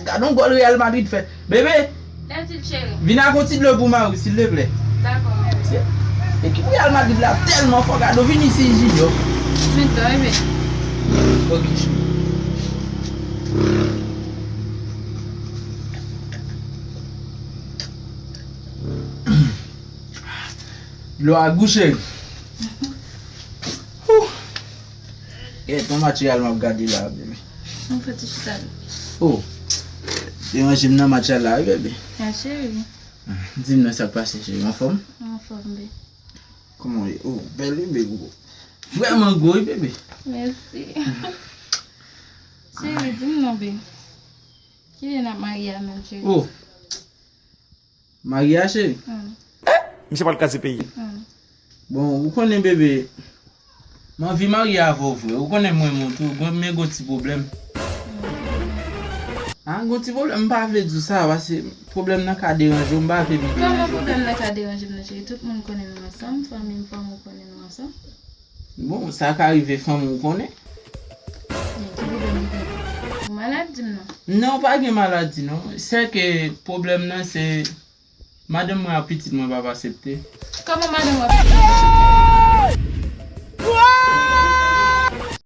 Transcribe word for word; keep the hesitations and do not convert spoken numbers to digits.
Gade yon gòl Real Madrid fè. Bebe, Lè di l cheri. Vin ak yon ti dlo pou mari, silteplè. Dakò, mèsi. Ekip Real Madrid la tèlman fò, gade w vin isit, Junior. Men dlo, bebe. Ok, cheri. Dlo a gou, cheri. Hou. Gade yon match Real m ap gade la, bebe. Yon pati chita la. Oh. Deranje m nan match la, wi, bebe. Ah, cheri. Di m nan sa k pase, cheri. Anfòm? Anfòm, bebe. Kòman w ye? Oh, bèl, wi, bebe. Vrèman gwo, wi, bebe. Mèsi. Cheri, di m non, bebe. Kilè n ap marye a menm, cheri? Oh. Marye a, cheri? Hmm. Misye pral kraze peyi. Hmm. Bon, ou konnen, bebe, m anvi marye avè w vre. Ou konnen mwen, mwen tou, gon, men gon ti pwoblèm. Ah, gon ti pwoblèm, m pa vle di w sa, paske pwoblèm nan ka deranje w, m pa vle m deranje w. Kòman pwoblèm nan ka deranje m nan, cheri? Tout moun konnen nou ansanm, fanmi m, fanmi w konnen nou ansanm. Bon, sa ka rive fanmi w konnen. Men ki pwoblèm li genyen? Ou malad, di m non. Non, pa gen maladi, non. Se ke pwoblèm nan, se madanm mwen ak pitit mwen p ap aksepte. Kòman madanm w ak pitit mwen p ap aksepte?